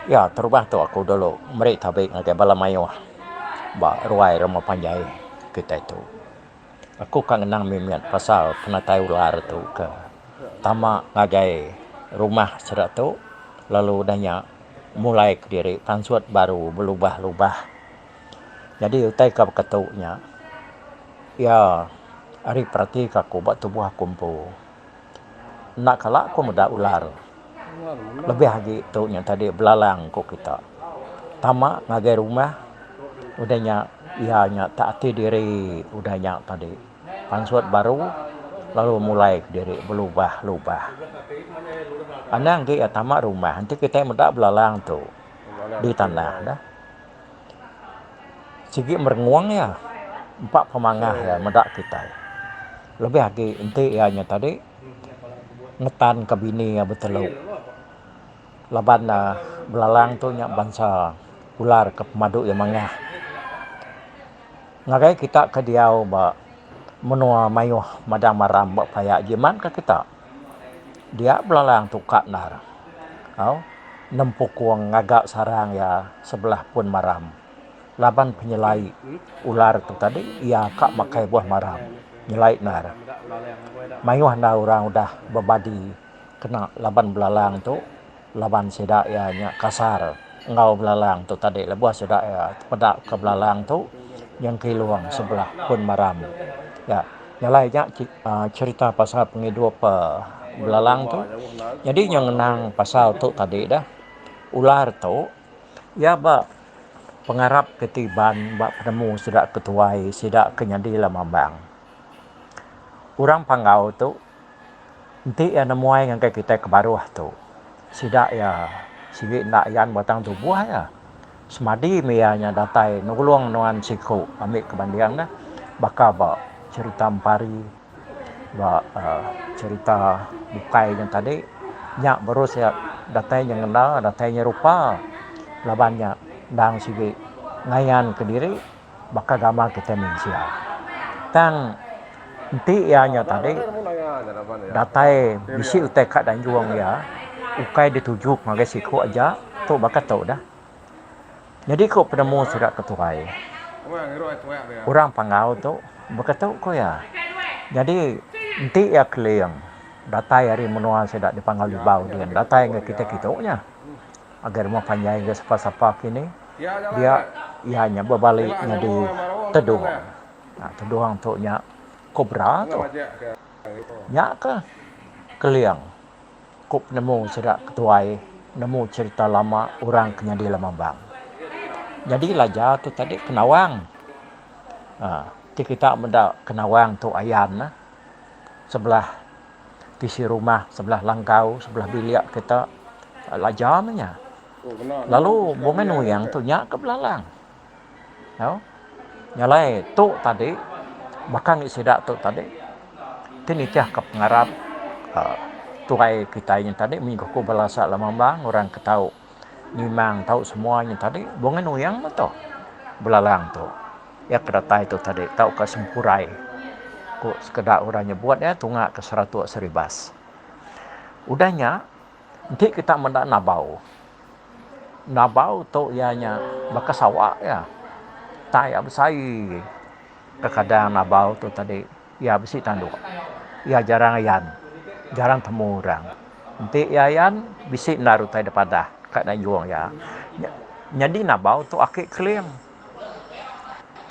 Ya terubah tu aku dulu meri tabi ngagai bala mayuh ba ruai rumah panjai kitai tu. Aku ka ngenang mimit pasal penatai ular tu ke tama ngagai rumah sida tu lalu udah nya mulai kediri pansut baru belubah-lubah. Nyadi utai ka baka tu nya iya ari peratika aku ba tubuh aku empu. Enda kala ku meda ular. Lebih agi tu nya tadi belalang ku kita. Tama ngagai rumah udah nya iya nya tak ati diri udah nya tadi pansut baru lalu mulai kediri belubah-lubah. Anang agi iya tama rumah enti kitai meda belalang tu di tanah dah. Sigi merengung iya empa pemangah iya meda kitai. Lebih agi enti iya nya tadi ngetanka bini iya betelu laban ne belalang tu nya bansa ular ke pemadu iya mangah. Ngagai kita ke diau ba menua mayuh madang maram ba paya jimat ka kita dia belalang tu ka endar au nempukung ngaga sarang iya sebelah pun maram. Laban penyelai ular tu tadi iya ka makai buah maram nyelai endar. Mayuh enda orang udah bebadi kena laban belalang tu laban sida iya nya kasar enggau belalang tu tadi lebuh sida iya tepeda ke belalang tu nyengkilung sebelah pun maram. Ya nyelai nya uhh cherita pasal pengidup uhh belalang tu. Nyadi nya ngenang pasal tu tadi dah ular tu iya ba Pengarap ke ti Iban ba penemu sida ke tuai sida ke nyadi lemambang. Orang Panggau tu enti iya nemuai ngagai kitai ke baruh tu sida iya sigi enda ayan batang tubuh iya. Semadi meh iya nya datai nulung nuan siku ambi ke banding ne baka ba cherita Empari. Ba uhh cherita bukai nya tadi nya baru sia datai nyengenda datai nyerupa laban nya endang sigi ngayan kediri baka gamal kitai mensia. Tang enti iya nya tadi datai bisi utai ka danjung iya ukai dituju ngagai siku aja tu baka tu dah. Nyadi ku penemu sida ke tuai, orang Panggau tu beketu ku iya. Nyadi enti iya keling datai ari menua sida di Panggau Libau din datai ngagai kitai kitu nya ngagai rumah panjai ngagai sapa-sapa kini dia iya nya bebali nyadi tedung. Tedung tu nya kobra tu. Nya ke keling. Ku penemu sida ketuai nemu cherita lama orang ke nyadi lemambang. Nyadi laja tu tadi kenawang uhh ti kita meda kenawang tu ayan ne sebelah tisi rumah sebelah langkau sebelah bilik kita laja meh nya. Lalu bungai nuing tu nya ke belalang. Tau. Nya alai tu tadi baka ngi sida tu tadi ti nitih ka pengarap uhh tuai kitai nya tadi mih ku bala asa lemambang orang ke tau nimang tau semua nya tadi bungai nuing meh toh belalang tu. Iya ke datai tu tadi tauka sempurai ku sekeda orang nyebut iya tunga ke Seratok Seribas. Udah nya enti kita meda nabau. Nabau tu iya nya baka sawa iya. Tai iya besai. Kekadang nabau tu tadi iya bisi tanduk. Iya jarang ayan, jarang temu orang. Enti iya ayan bisi endar utai da padah ka danjung iya. Nyadi nabau tu aki keling.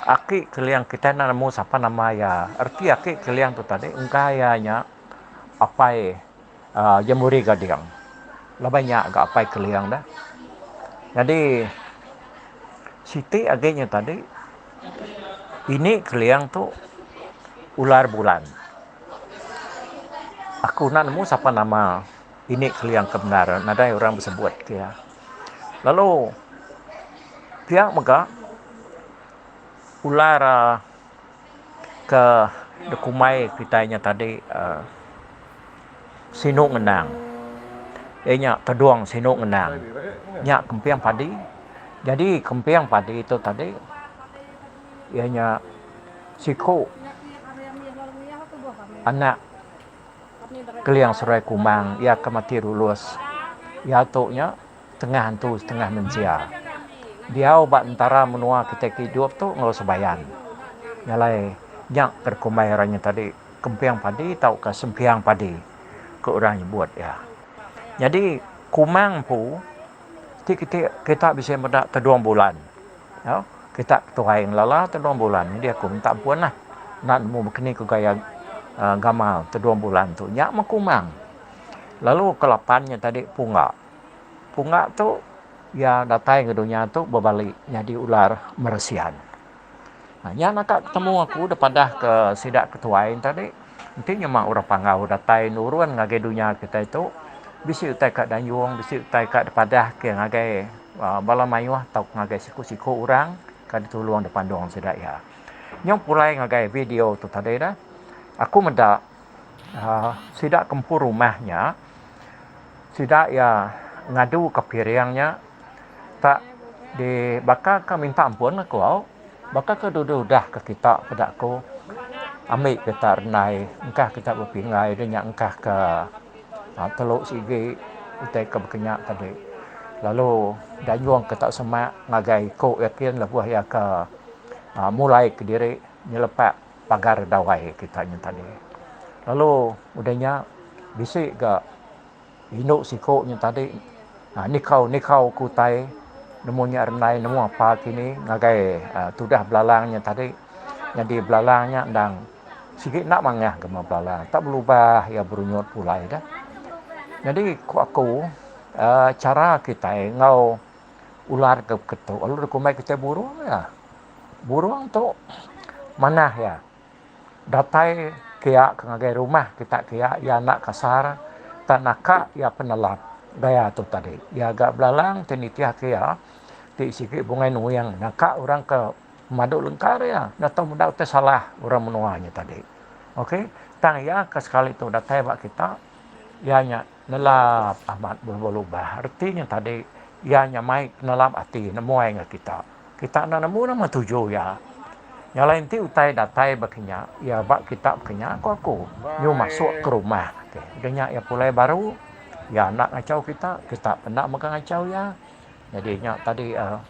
Aki keling kitai enda nemu sapa nama iya. Reti aki keling tu tadi engka iya nya apai. uhh Jemuri Gading. Laban nya ga apai Keling dah. Nyadi siti agi nya tadi ini Keling tu ular bulan. Aku enda nemu sapa nama ini Keling ke bendar nadai orang besebut ke iya. Lalu pia mega ular uhh Ke dikumbai kitai nya tadi uhh sinu ngenang. Iya nya tedung sinu ngenang. Nya kemping padi. Jadi kemping padi tu tadi iya nya siku anak Keling Seruai Kumang iya ke mati rulus. Iya tu nya. Setengah antu setengah mensia. Diau ba entara menua kitai ke idup tu enggau sebayan. Nya alai nya ke dikumbai orang nya tadi kemping padi tauka sempiang padi ku orang nyebut iya. Nyadi kumang empu ti kiti kita bisi meda tedung bulan. Au kita ketuai ngelala tedung bulan nyadi aku minta ampun lah enda nemu bekeni ku gaya uhh gamal tedung bulan tu nya meh kumang. Lalu ke lapan nya tadi pungga. Pungga tu iya datai ngagai dunya tu bebali nyadi ular meresian. Nya naka ketemu aku da padah ke sida ketuai ne tadi enti nyema orang panggau datai nurun ngagai dunya kitai tu bisi utai ka danjung bisi utai ka dipadah ke ngagai uhh bala mayuh tauka ngagai siku siku orang ka ditulung da pandung sida iya. Nyau pulai ngagai video tu tadi ne aku meda uhh sida ke empu rumah nya sida iya ngadu ka piring nya tak di baka ka minta ampun aku au baka ke dulu udah ke kita peda aku ambi kita rendai engkah kita bepinggai da nya engkah ke uhh telu sigi utai ke baka nya tadi lalu danjung kita semak ngagai iku iya kin lebuh iya ke uhh mulai kediri nyelepak pagar dawai kita nya tadi lalu udah nya bisi ga Indu siku nya tadi nikau nikau ke utai nemu nya rendai nemu apa kini ngagai tudah belalang nya tadi. Nyadi belalang nya endang sigi enda mangah ke meh belalang tak belubah iya berunyut pulai deh. Nyadi ku aku uhh chara kitai enggau ular ke ketu lalu dikumbai kitai burung iya. Burung tu manah iya. Datai kia ke ngagai rumah kita kia iya enda kasar tak naka iya penelap gaya tu tadi. Iya ga belalang ti nitih ke iya ti sigi bungai nuing naka orang ke madu lengkar iya enda tau meda utai salah orang menua nya tadi. Ok tang iya ke sekali tu datai ba kita iya nya nelap amat belubah-lubah reti nya tadi iya nya mai penelap ati nemuai enggau kita. Kita enda nemu nama tuju iya. Nya alai enti utai datai baka nya, iya ba kita baka nya, ku aku, nyu masuk ke rumah. Udah nya iya pulai baru, iya enda ngachau kita, kita pun enda mega ngachau iya. Nyadi nya tadi uhh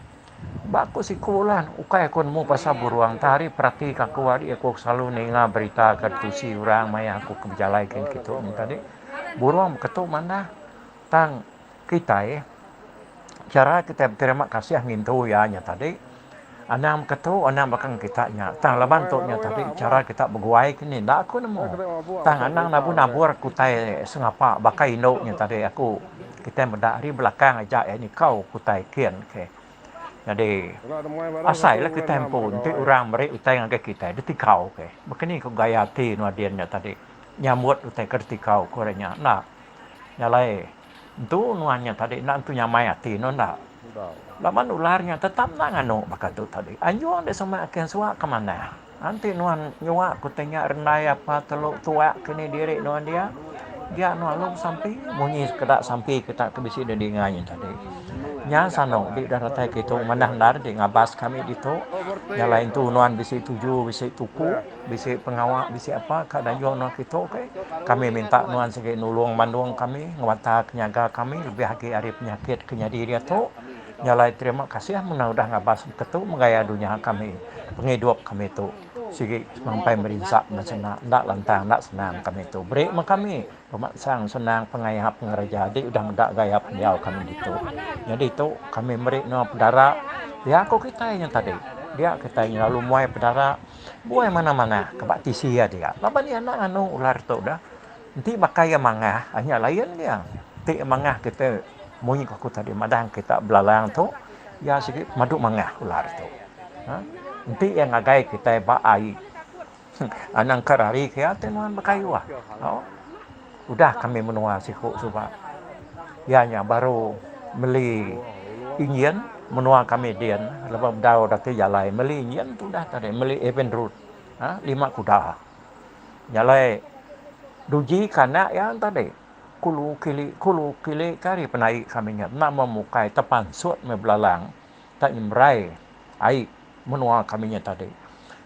ba aku siku lah ukai aku nemu pasal burung tang hari perati ka aku hari aku selalu ninga berita ka ditusi orang maya aku ke bejalai kin kitu nya tadi. Burung baka tu manah tang kitai chara kitai beterima kasih ngintu iya nya tadi anang beketu anang baka kita nya tang laban tu nya tadi chara kita beguai ke ni enda aku nemu tang anang nabur nabur ke utai sengapa baka indu nya tadi aku kitai meda ari belakang aja iya nikau ke utai kin ke nyadi asai la kitai empu enti orang meri utai ngagai kitai ditikau ke baka ni ku gaya ati nuan din nya tadi nyambut utai ke ditikau ku orang nya enda nya alai. Entu nuan nya tadi enda entu nyamai ati nuan enda. Laban ular nya tetap enda nganu baka tu tadi. Anjung dek semak kin suak ke manah. Enti nuan nyua ku ti nya rendai apa telu tuak kini diri nuan dia, dia nuan lalu besampi munyi sekeda sampi kita ke bisi didinga nya tadi. Nya sanu di udah datai kitu manah endar di ngabas kami ditu. Nya alai entu nuan bisi tuju bisi tuku. Bisi pengawa bisi apa ka danjung nuan kitu ke, kami minta nuan sigi nulung mandung kami, ngewatak nyaga kami lebih agi ari penyakit ke nyadi diatu. Nya alai terima kasih mena udah ngabas beketu megaya dunya kami, pengidup kami tu sigi semampai merinsa meh sena enda lantang enda senang kami tu. Beri meh kami pemansang senang pengaya pengereja agi udah meda gaya pendiau kami ditu. Nyadi tu kami meri nuan pedara pia ku kitai nya tadi. Dia kitai nyelalu muai pedara. Buai manah manah ke ba tisi iya dia laban iya enda nganu ular tu dah. Enti baka iya mangah nya lain iya. Enti iya mangah kite munyi ku aku tadi madah kita belalang tu iya sigi pemadu mangah ular tu. uhh Enti iya ngagai kitai ba ai anang ke rari ke iya ti nuan bekayuh. Udah kami menua siku suba iya nya baru meli injin menua kami din lebuh bedau dati jalai meli injin tudah tadi meli evinrude uhh lima kuda. Nya alai duji ke anak iya tadi kulu kili kulu kili ke ari penai kami nya enda memukai tepansut meh belalang tak nyemerai ai menua kami nya tadi.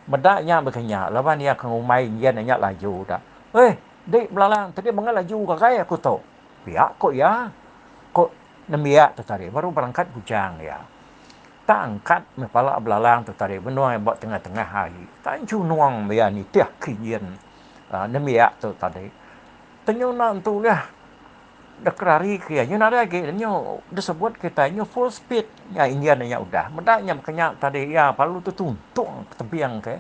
Meda nya baka nya laban iya ke ngumbai injin nya laju da. Eh! Dek belalang tadi mengah laju gagai aku tu. Pia ko iya. Ko Nembiak tu tadi baru berangkat bujang iya. Tak angkat meh pala belalang tu tadi benung iya ba tengah-tengah ai. Tak enchunung meh iya nitih ke injin aaa nembiak tu tadi. Tenyu enda entu ulih dek rari ke iya. Nyu nadai agi nyu disebut kitai nyu full speed nya injin nya udah. Meda nya baka nya tadi iya lalu tetuntung ke tebing ke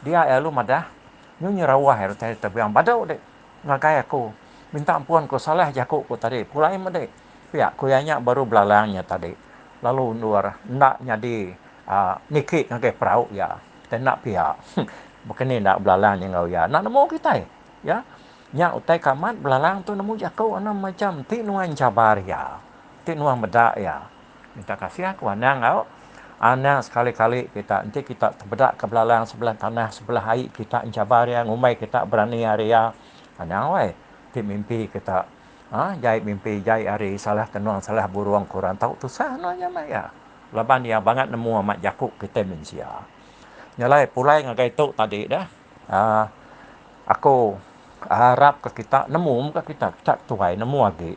dia iya lalu madah nyu nyerawah iya datai tebing badu dek ngagai aku minta ampun ku salah jaku ku tadi pulai meh dek pia ku iya nya baru belalang nya tadi lalu endur enda nyadi aaa niki ngagai perau iya tai enda pia baka ni enda belalang nya enggau iya enda nemu kitai. Ya. Nya utai ke amat belalang tu nemu jaku anu macam ti nuan chabar iya, ti nuan meda iya. Minta kasih aku anang au. Anang sekali-kali kita enti kita tepeda ke belalang sebelah tanah sebelah ai kita enchabar iya ngumbai kita berani ari iya. Anang weh ti mimpi kita uhh jai mimpi jai ari salah tenung salah burung ku orang tau tusah anu nya meh iya. Laban iya bangat nemu amat jaku kitai mensia. Nya alai pulai ngagai tu tadi dah uhh Aku arap ka kita nemu mega kita kita tuai nemu agi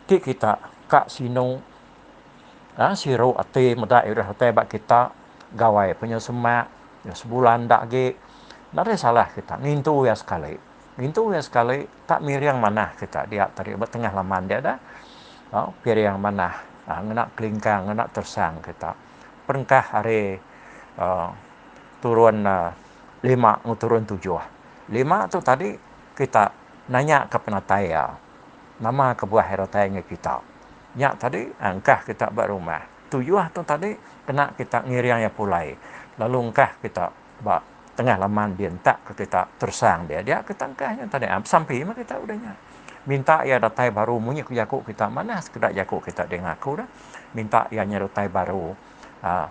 ti kita ka sinu aaa siru ati meda irih utai ba kita gawai pun nyau semak nyau sebulan enda agi nadai salah kita ngintu iya sekali. Ngintu iya sekali tak miring manah kita dia tadi ba tengah laman dia dah au piring manah aaa ngena kelingkang ngena teresang kita perengkah ari aaa turun aaa. Lima enggau turun tujuh. Lima tu tadi kita nanya ka penatai iya. Nama kebuah iya datai ngagai kita. Nya tadi engkah kita ba rumah. Tujuh tu tadi kena kita ngiring iya pulai lalu engkah kita ba tengah laman dia entak ka kita teresang dia. Dia kita engkah nya tadi besampi meh kita udah nya. Minta iya datai baru munyi ku jaku kita manah sekeda jaku kita dinga aku dah. Minta iya nya datai baru uhh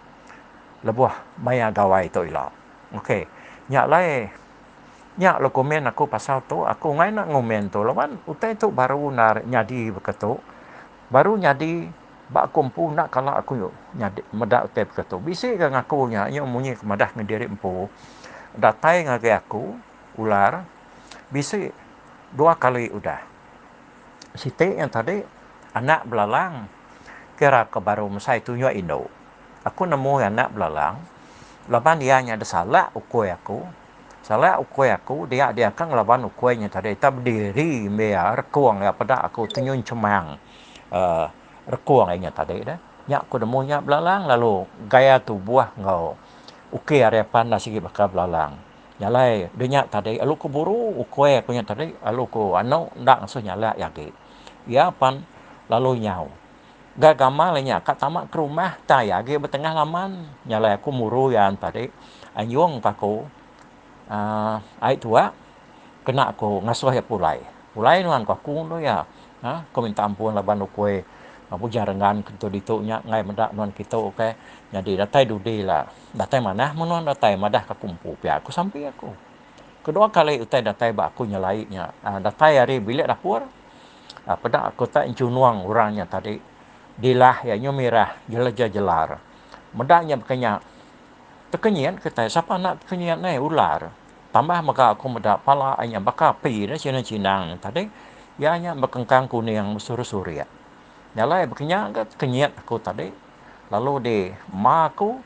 lebuh maya gawai tu ila. Ok. Nya alai nya lu komen aku pasal tu aku enggai enda ngomen tu laban utai tu baru enda nyadi baka tu. Baru nyadi ba aku empu enda kala aku nyadi meda utai baka tu. Bisi ga ngaku nya inya munyi ke madah ngan diri empu datai ngagai aku ular bisi dua kali udah. Siti nya tadi anak belalang kira ke baru mesai tunjuk indu. Aku nemu anak belalang laban iya nya disalak ukui aku. Salak ukui aku dia dia ka ngelaban ukui nya tadi tang bediri mih iya rekung iya peda aku tenyun chemang uhh rekung iya nya tadi deh. Nya ku nemu nya belalang lalu gaya tubuh enggau ukir iya pan sigi baka belalang. Nya alai deh nya tadi lalu ku buru ukui aku nya tadi lalu ku anu enda ngasuh nyalak iya agi. Iya pan lalu nyau. Ga gamal inya ka tama ke rumah tai agi betengah laman nya alai aku muru iya tadi anjung ka aku uhh ai tuak kena aku ngasuh iya pulai. Pulai nuan ku aku endu iya uhh ku minta ampun laban ukui bujang rengan ke ditu ditu nya enggai meda nuan kitu ke nyadi datai dudi ila datai manah meh nuan datai madah ka aku empu pia ku sampi aku. Kedua kali utai datai ba aku nyelai nya uhh datai ari bilik dapur. Peda aku tak enchunung orang nya tadi dilah iya nyu mirah jeleja jelar. Meda nya baka nya tekenyit kitai sapa enda tekenyit neh ular. Tambah mega aku meda pala iya nya baka api deh chinang chinang nya tadi iya nya bekengkang kuning besurik surik. Nya alai baka nya ga tekenyit aku tadi lalu di ma aku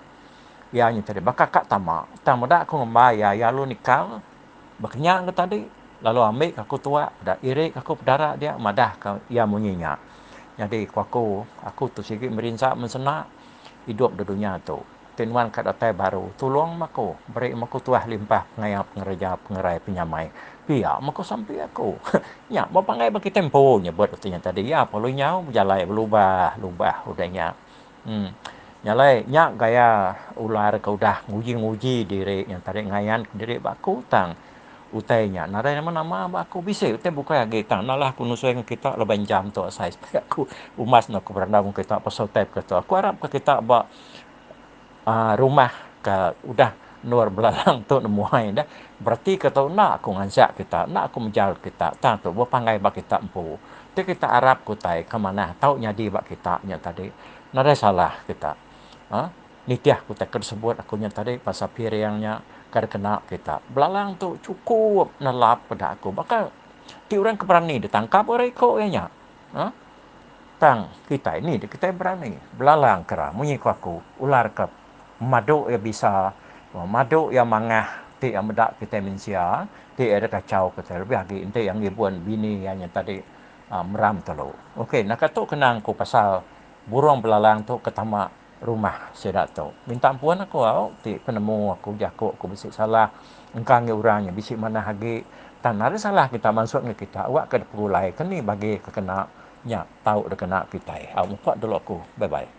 iya nya tadi baka ka tama tang meda aku ngembai iya iya lalu nikal. Baka nya ke tadi, lalu ambi ka aku tuak peda iri ka aku pedara dia madah ka iya munyi nya. Nyadi ku aku, aku tu sigi merinsa mensena idup da dunya tu. Ti nuan ka datai baru, tulung meh aku, beri meh aku tuah limpah pengaya pengereja pengerai penyamai. Pia meh ku sampi aku. Nya meh pangai ba kitai empu nyebut reti nya tadi. Iya perlu nyau bejalai belubah lubah udah nya. Em. Nya alai nya gaya ular ke udah nguji-nguji diri nya tadi ngayan diri ba aku tang utai nya nadai nama-nama ba aku bisi utai bukai agi tang enda lah aku nusui ngan kita laban jam tu asai supaya aku umbas ne aku berandau ngan kita pasal utai baka tu. Aku arap ka kita ba aaa rumah ka udah endur belalang tu nemuai deh bereti ka tu enda aku ngancak kita enda aku mejal kita tang tu bepanggai ba kita empu. Ti kita arap ke utai ke manah tau nyadi ba kita nya tadi nadai salah kita uhh nitih ke utai ke disebut aku nya tadi pasal piring nya ke dikena kita. Belalang tu chukup nelap peda aku baka ti orang ke berani ditangkap orang iko iya nya uhh. Tang kitai ni deh kitai berani belalang kera munyi ku aku ular ke madu iya bisa madu iya mangah ti iya meda kitai mensia ti iya deka kacau kitai lebih agi enti iya ngibun bini iya nya tadi meram telu. Ok naka tu kenang ku pasal burung belalang tu ke tama rumah sida tu. Minta ampun aku au ti penemu aku jaku aku bisi salah engka ngi orang nya bisi manah agi tang nadai salah kita mansut ngan kita awak ke pegulai ke ni bagi ke kena nya tau dikena kitai. Au muka dulu aku. Bye bye.